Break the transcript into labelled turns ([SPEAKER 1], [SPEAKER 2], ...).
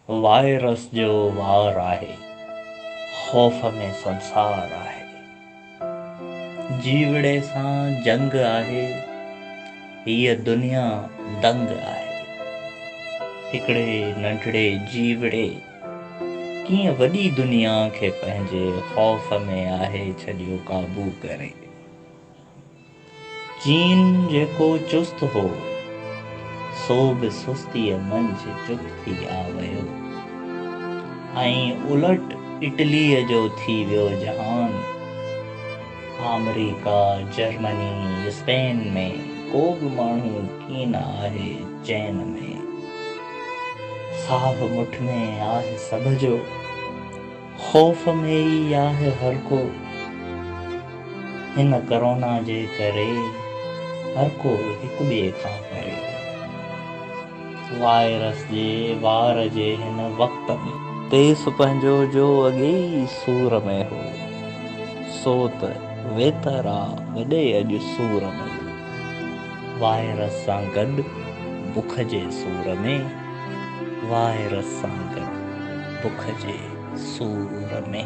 [SPEAKER 1] Virus جو وار آهي، خوف ۾ سنسار آهي. جيوڙي سان جنگ آهي، هيء دنيا دنگ آهي. هڪڙي ننڍڙي جيوڙي ڪيئن وڏي دنيا کي پنهنجي خوف ۾ آهي ڇڏيو قابو ڪري. چين جيڪو چست هو، سو به سستيء منجهه چپ ٿي آ ويو ۽ الٽ اٽليء جو ٿي ويو جهان. آمريڪا، جرمني، اسپين ۾ ڪو به ماڻهو ڪين آهي چين ۾. ساهه مٺ ۾ آهي سڀ جو. خوف ۾ ئي آهي هر ڪو. هن ڪرونا جي ڪري هر ڪو هڪ ٻئي کان پري. وائرس جي وار جي هن وقت ۾. ديس پنهنجو جو اڳي ئي سور ۾ هو. سو ته ويتر آ وڏي اڄ سور ۾. وائرس سان گڏ بک جي سور ۾. وائرس سان گڏ بک جي سور ۾.